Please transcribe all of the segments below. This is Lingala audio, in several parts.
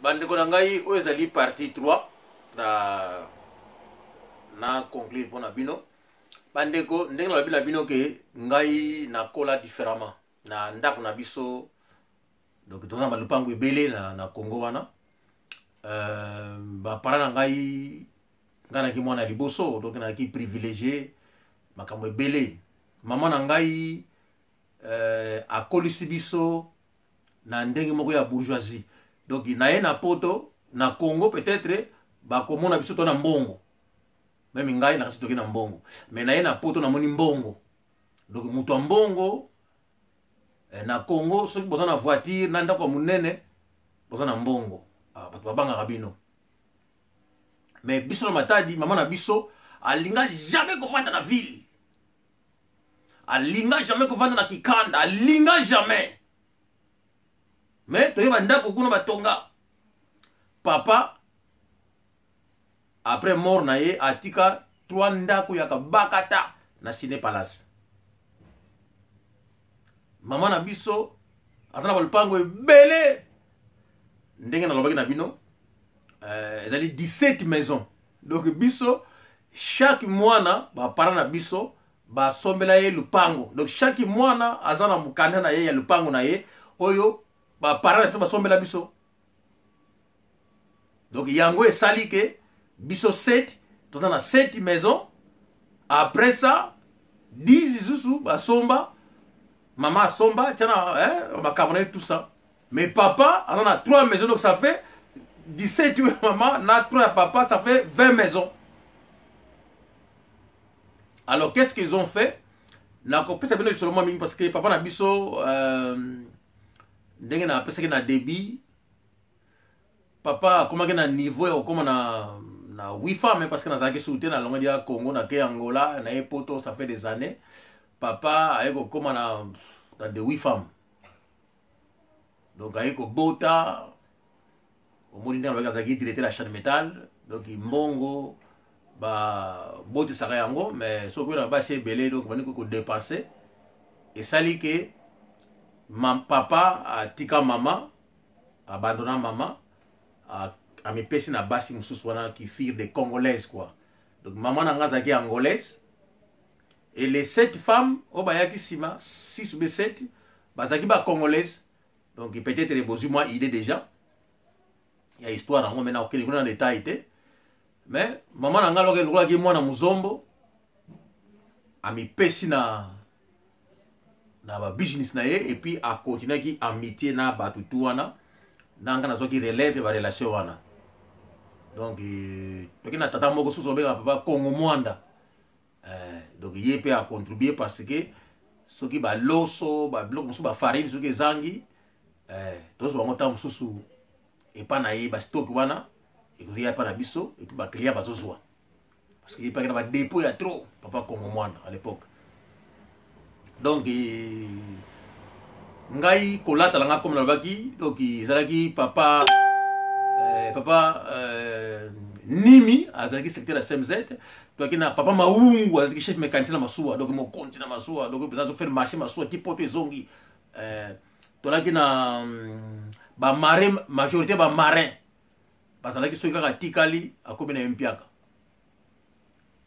Bandeko na ngai, oyo ezali partie 3 na conclure mpo na bino. Bandeko, ndenge nalobi na bino ke ngai nakola différemment na ndako na biso. Donc toza na balupango ebele na Congo wana. Baparent na ngai, ngai naki mwana ya liboso, donc nayaki privilégié makambo ebele. Mama na ngai akolisi biso na ndenge moko ya bourgeoisie. Donc na ye na Poto, na Congo peut-être bakomona biso to na mbongo, même ngai nakasi toki na mbongo, mais na ye na Poto namoni mbongo. Donc moto ya mbongo na Congo, soki boza na voiture na ndako ya monene, boza na mbongo, bato babangaka bino. Mais biso na Matadi, mama na biso alinga jamais kovanda na ville, alinga jamais kovanda na kikanda, alinga jamais. Mais toyeba ndako kuna batonga. Papa, après mort na ye, atika trois ndako ya kabakata na Ciné Palace. Mama na biso aza na balupango ebele. Ndenge nalobaki na bino, ezali 17 maison. Donc biso, chaque mwana, baparent na biso basombela ye lupango. Donc chaque mwana aza na mokanda na ye ya lupango na ye oyo baparent na biso basombela biso. Donc yango esali ke biso 7 toza na 7 maison. Après ça, 10 lisusu basomba, mama asomba tia na makambo na ye, tout ça. Mais papa aza na 3 maisons, donc ça fait 17 oyo mama na 3 ya papa, ça fait 20 maisons. Alors qu'est-ce qu'ils ont fait? Nakopesa bino lisolo mwa mingi parce que papa na biso, ndenge napesaki na début, papa akomaki na niveau ya kokóma na huit femmes, parce que nazalaki suku te. Nalongaki ya Congo, nake Angola, naye Poto, ça fait des années. Papa aye kokóma na de huit femmes. Donc aye kobota. Omoni ndenge alobaki, azalaki directeur ya chaîne métal. Donc mbongo babotisaka yango, mais soki na basi ebele, donc bandi kodépenser. Esali ke papa atika mama, abandonna mama, amipesi na basi mosusu wana qui furent des Congolaises, quoi. Donc mama na nga azalaki Angolaise et les sept femmes oyo bayaki nsima, 6 ou 7, bazalaki Bacongolaise. Donc peut-être bozwi mwa idée déjà ya histoire yango. Maintenant okende kuna na détail te. Mais mama na nga lokola lokolaki mwana mozombo, amipesi na babusiness na ye et puis akontinuaki amitié na bato tu wana. Na nga nazwaki relève ya barelation wana. Donc toki na tata moko susu babengaka papa Kongo Mwanda. Donc ye mpe acontribue, parce que soki baloso, babiloko mosusu, bafarine soki ezangi, tozwa yango ntango mosusu epa na ye. Bastock wana ekozoya epa na biso et puis baclient bazozwa, parce que epaki na badépôt ya trop, papa Kongo Mwana à l'époque. Donc ngai kolata na nga, comme nalobaki, donc ezalaki papa Nimi azalaki secrétaire ya CMZ. Toyaki na papa Maungu, azalaki chef mécanicien na masuwa, donc mokonzi na masuwa, donc mpenza azofaire marché masuwa ti Poto ezongi. Tolaki na bamarin, majorité bamarin bazalaki. Soki kaka tikali akomi na ye mpiaka,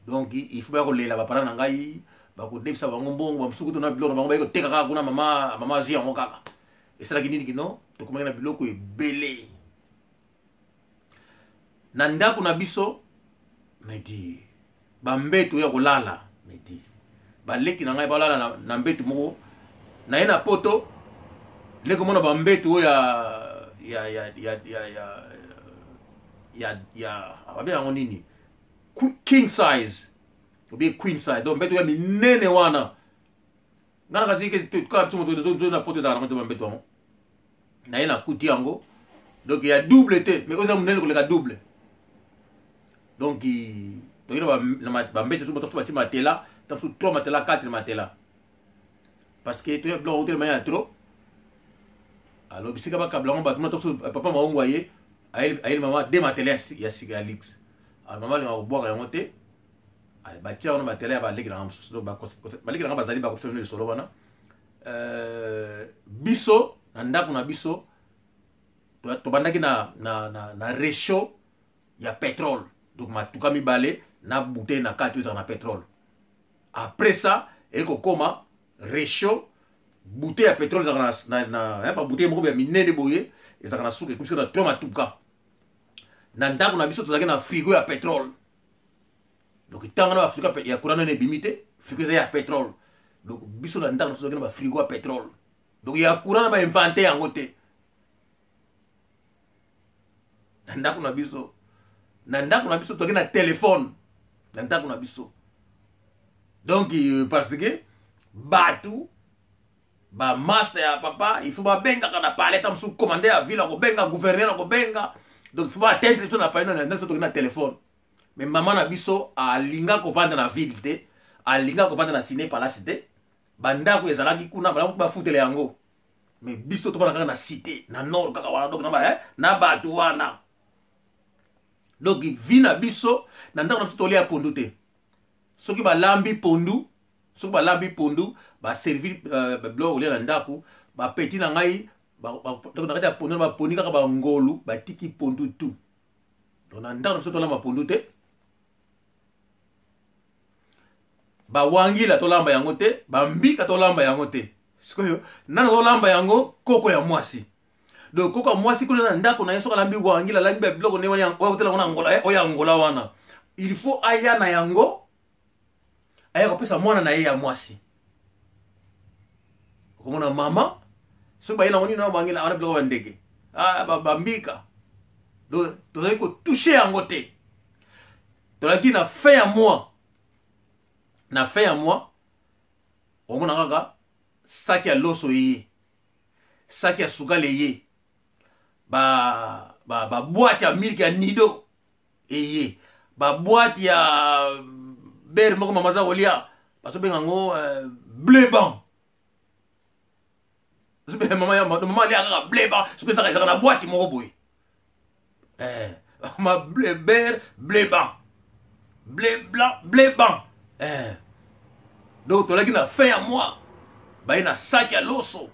donc il faut baya kolela baparent na ngai, bakodebisa bango mbongo. Bamosusu kutu na biloko na bango baye koteka kaka kuna. Mama azwi yango kaka. Esalaki nini kino tokomaki na biloko ebele na ndako na biso. Medi bambeto ya kolala, medi baleki na ngai balala na mbeto moko. Na ye na Poto, ndenge komona bambeto oyo ya babenga yango nini, king size ou bien queen size, donc mbeto ya minene wana. Nga na kasi kaka biso moto na Poto ezalaka nango te. Bambeto yango na ye nakuti yango, donc ya double te, mais oyo eza monene koleka double. Donc toki na bambeto so bato bati matelas, ta mosusu 3 matelas, 4 matelas, parce que toya biloko otelema ya trop. Alors bisika bakabla yango bato, mosusu papa Maungu aye, ayeli mama deux matelas ya sika ya luxe. Alors mama alingaka kobwaka yango te, batia wana matelas ya baleki nanga mosusu. Donc baleki nanga bazali bakopesa bino lisolo wana. Biso na ndako na biso. Tobandaki na réchaud ya pétrole, donc matuka mibale na bouteille na kati oyo ezalaka na pétrole. Après ça, ekokoma réchaud, bouteille ya pétrole ezalaka na babouteille moko ya minene boye, ezalaka na suka, ekomisi na trois matuka. Na ndako na biso tozalaki na frigo ya pétrole. Donc ntango na bafrigo ya courant nano ebimi te, frigo eza ya pétrole. Donc biso na ndako na biso tozalaki na bafrigo ya pétrole, donc ya courant na bainvente yango te na ndako na biso. Na ndako na biso tozalaki na telefone na ndako na biso. Donc parce que bato bamaster ya papa, il faut babengaka na palais, ta mosusu commande ya ville akobenga, gouverneur akobenga, donc il faut baatteindre biso na palais. Na biso toki na telefone. Mais mama na biso alinga kovanda na ville te, alinga kovanda na Ciné Palace te. Bandako ezalaki kuna, bafutela yango. Mais biso tovanda kaka na cité na nord kaka wana, donc na bato wana. Donc vie na biso na ndako na biso, tolia pondu te. Soki balambi pondu, baservi biloko kolia na ndako, bapeti na ngai na kati ya pondu baponi kaka bangolu, batiki pondu tu. Donc na ndako na biso tolamba pondu te, bawangila tolamba yango te, bambika tolamba yango te. Sikoyo nani tolamba yango? Koko ya mwasi. Donc koko ya mwasi kuna na ndako na ye, soki alambi wangila, alambi babiloko nde oyo otela yango na Angola, oyo Angola wana, il faut aya na yango, aya kopesa mwana na ye ya mwasi. Okomona mama soki baye nango nini wana, bangela wana, biloko bandeke, bambika. Donc tozali kotouche yango te. Tozalaki na fin ya mois, na fin ya mois omona kaka saki ya loso eye, saki ya sukali eye, baboîte ya milk ya Nido eye, baboîte ya beurre moko mama aza kolia, bazobenga yango Bleu Blanc. Mama alia kaka Bleu Blanc. Soki ezalaka na boîte moko boye, ma bleu, beurre Bleu Blanc, bleu blanc, Bleu Blanc. Donc tolaki na fin ya mois, baye na saki ya loso.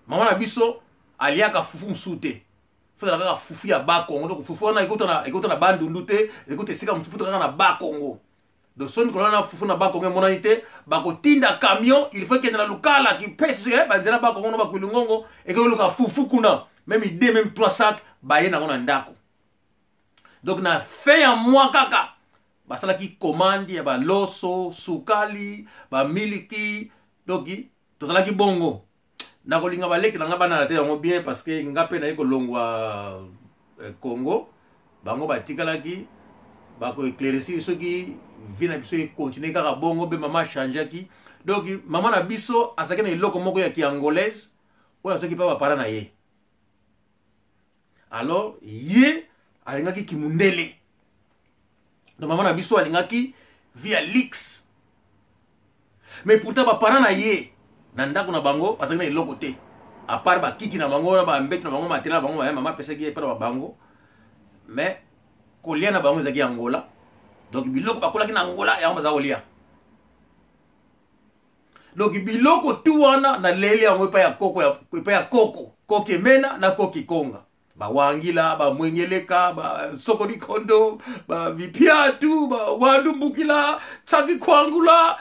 Mama na biso aliaka fufu mosusu te, fozala kaka fufu ya Bakongo. Donc fufu wana ekota na Bandundu te, ekota esika mosusu kaka na Bakongo. Donc soki mikolo wana fufu na Bakongo emonani te, bakotinda camion, il faut ekende na Lukala, Kipesi, soki banzela Bakongo no Bakwilungongo, ekoluka fufu kuna, même deux, même trois sacs, baye nango na ndako. Donc na fin ya mois kaka basalaki commande ya baloso, sukali, bamiliki. Donc tozalaki bongo. Nakolinga baleki na nga bana na te yango bien, parce que nga mpe naye kolongwa Congo, bango batikalaki. Bakoéclaircir soki vie na biso econtinue kaka bongo mpe mama achangeaki. Donc mama na biso azalaki na eloko moko ya kiangolaise oyo azwaki mpe bapara na ye. Alors ye alingaki kimundele. Donc mama na biso alingaki vie ya luxe, mais pourtant baparent na ye na ndako na bango bazalaki na eloko te, à part bakiti na bango na bambeto na bango, matela na bango mama apesaki ye mpe na bango. Mais kolia na bango ezalaki Angola. Donc biloko bakolaki na Angola, yango baza kolia. Donc biloko tu wana naleli yango epai ya koko, epai ya koko koki emena na koki konga, bawangila, bamwengeleka, basokoli kondo, babipiatu, bawandu mbukila, tsaki kwangula,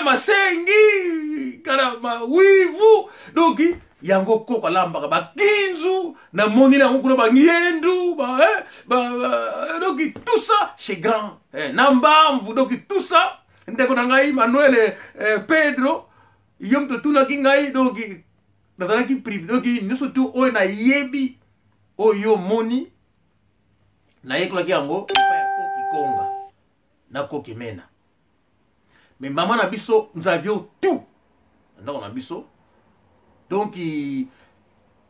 masengi kana mawivu. Donc yango koko alambaka bakinzu, namoneli yango kuna, bangiendu ba, eh, ba, ba, donc tout ça chez grand, na mbamvu. Donc tout ça, ndeko na ngai Manuel, Pedro, yo moto otunaki ngai. Donc nazalaki privé. Donc nyonso tu oyo nayebi, oyo omoni, nayekolaki yango epai ya koki konga na koki mena. Mais mama na biso, nous avions tout na ndako na biso. Donc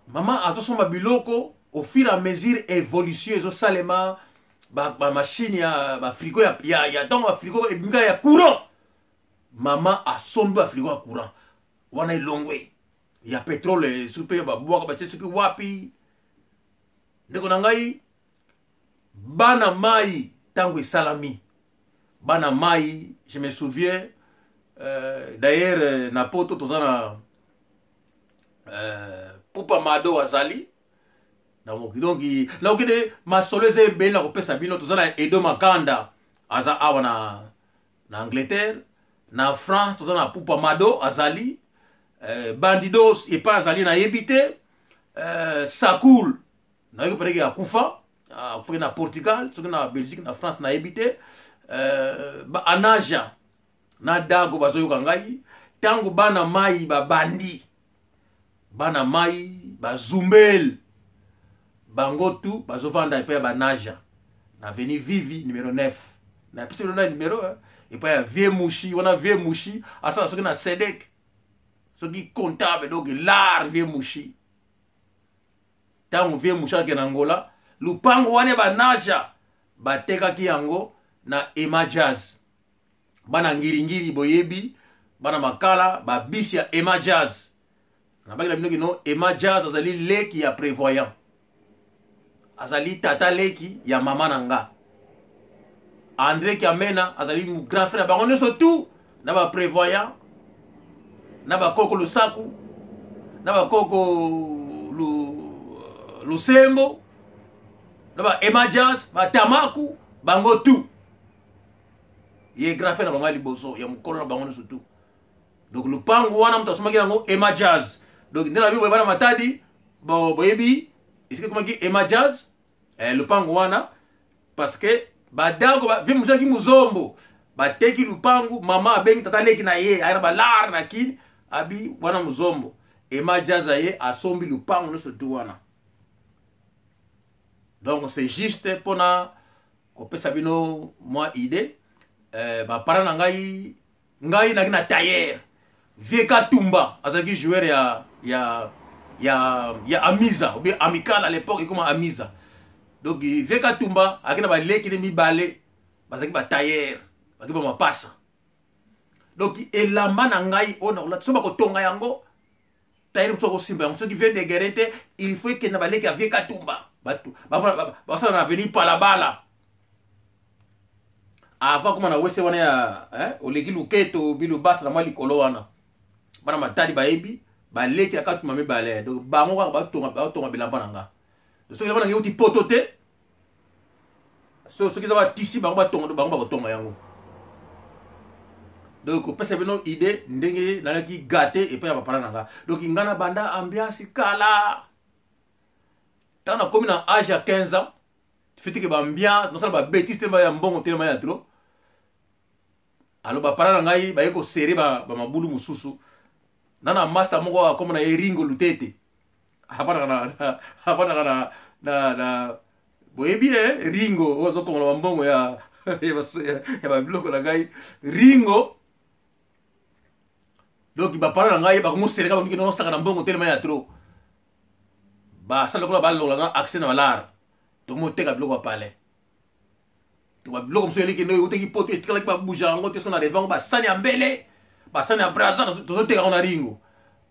mama azosomba biloko au fur et à mesure évolution ezosalema, bamachine ya bafrigo ya ntango bafrigo ebimika ya courant, mama asombi bafrigo ya courant wana, elongwe ya pétrole, soki mpe babwaka batie soki wapi. Ndeko na ngai, bana mai, ntango esalami bana mai, je me souviens, d'ailleurs na Poto toza na Pupa Mado, azali Na mokili, donc nakokende masolo eza ebele na kopesa bino. Toza na Edo Makanda, aza awa na Angleterre. Na France toza na Pupa Mado, azali Bandidos epai azali nayebi te. Sakul nayoki peut-être akufa, akufaki na Portugal, soki na Belgique, na France, nayebi te. Anaja na Dago bazoyoka ngai. Ntango bana mai babandi, bana mai bazumbele bango tu bazovanda epai ya Banaja na avenue Vivi numéro 9. Napesi bino na numéro epai ya Vie Mushi wana. Vie Mushi asala soki na Sedek, soki comptable, donc lar Vie Mushi. Ntango Vie Mushi akende na Angola, lupango wana ya Banaja batekaki yango na Ema Jazz. Bana Ngiringiri boyebi, bana Makala, babisi ya Ema Jazz. Nabaki na bino kino Ema Jazz azali leki ya Prévoyant, azali tata leki ya mama na nga. André Kiamena azali grand frère na bango nyonso tout, na baprévoyant, na bakoko Lusaku, na bakoko Lusembo, na ba Ema Jazz, batamaku bango tout. Ye grand frère na bango ya liboso, ya mokolo na bango nyonso tout. Donc lupango wana, moto asomaki yango Ema Jazz. Donc nde na bibo bana Matadi boyebi esika ekomaki Ema Jazz, lupango wana, parce que Badako vie mosusu muzombo bateki lupangu. Mama abengi tata leki na ye, aya na balar na Kini, abi wana muzombo Ema Jazz ye asombi lupangu nyonso tu wana. Donc c'est juste mpona kopesa bino mwa idée. Baparent na ngai, ngai naki na tailleur Vie Katumba, azalaki joueur ya Amiza ou bien Amical à l'époque, ekoma Amiza. Donc Vie Katumba azalaki na baleki ne mibale, bazalaki batailleur, bazalaki bamapasa. Donc elamba na ngai oyo nakolata, so bakotonga yango, tailleur mosusu akosimba yango, soki Vie Degere te, il faut ekende na baleki ya Vie Katumba. Bato basala na avenue Palabala, avant koma na wese wana ya oleki luketo bilubasa na mwa likolo wana. Bana Matadi bayebi baleki ya Katuma mibale. Donc bango kaka batonga bilamba na nga. Soki eza bana euti Poto te, soki eza batisi bango batonga, bango bakotonga yango. Donc kopesa bino idée ndenge nalaki gâté epai ya bapara na nga. Donc nga na banda ambiance kala. Ntango nakomi na age ya 15 ans, fetike baambiance, nasala babêtises telema ya mbongo, telema ya trop. Alors bapara na ngai baye kosere bamabulu mosusu na master moko akoma na ye Ringo Lutete, afandaka na boyebi ye Ringo oyo azokongola bambongo ya babiloko na ngai, Ringo. Donc bapara na ngai bakomosereka, babiki nosaka na mbongo telema ya trop. Basala lokola balongola nga accès na balar, tomoteka biloko ya palais. To babiloko mosusu eleki nde eutaki Poto, etikalaki, babuja yango te. So na revango basani ya mbele, basani ya Braza, tozoteka yango na Ringo.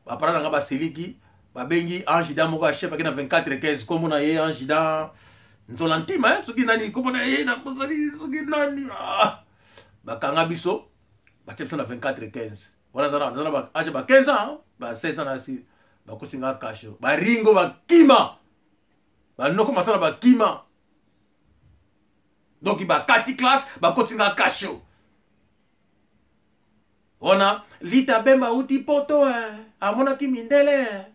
Bapara na nga baseliki, babengi angida moko ya chef ake na 24 15, kombo na ye angida Nzola Ntima, soki nani kombo na ye nabosali, soki nani. Bakanga biso, batie biso na 24 15 wana. Naza na age ba 15 ans, ba 16 ans. Nasi bakosinga kasho, Baringo bakima, banoko masala bakima. Donc bakati classe, bakotinga kasho wana. Lita Bemba auti Poto, amonaki mindele.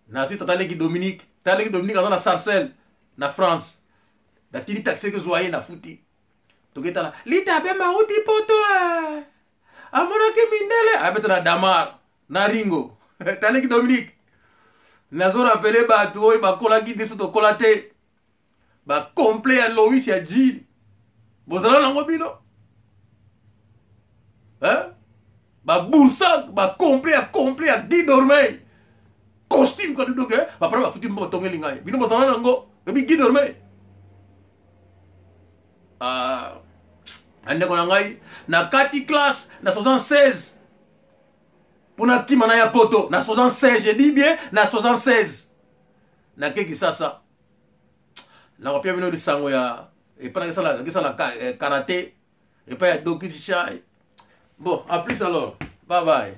Nazwi tata leki Dominique. Tata leki Dominique aza na Sarcelle na France. Natindi taxi ekezwa ye, nafuti, toketala Lita Bemba auti Poto, amonaki mindele, abeta na Damar na Ringo. Taleki Dominique, nazorappeler bato oyo bakolaki biso tokola te, bacomplet ya Lois ya jean bozala nango bino, baboursac, bacomplet ya complet ya Guy Dormey, costume kadi. Donc bapara bafuti mpo batongeli ngai, bino bozala nango ebi Guy Dormey. Andeko na ngai, na kati classe na 76 mpona kima na ya Poto na 76, je dis bien na 76, nake Kisasa. Nakopia bino lisango ya epai nakesala karate epai ya Dokisi Shai. Bon, à plus alors, bye bye.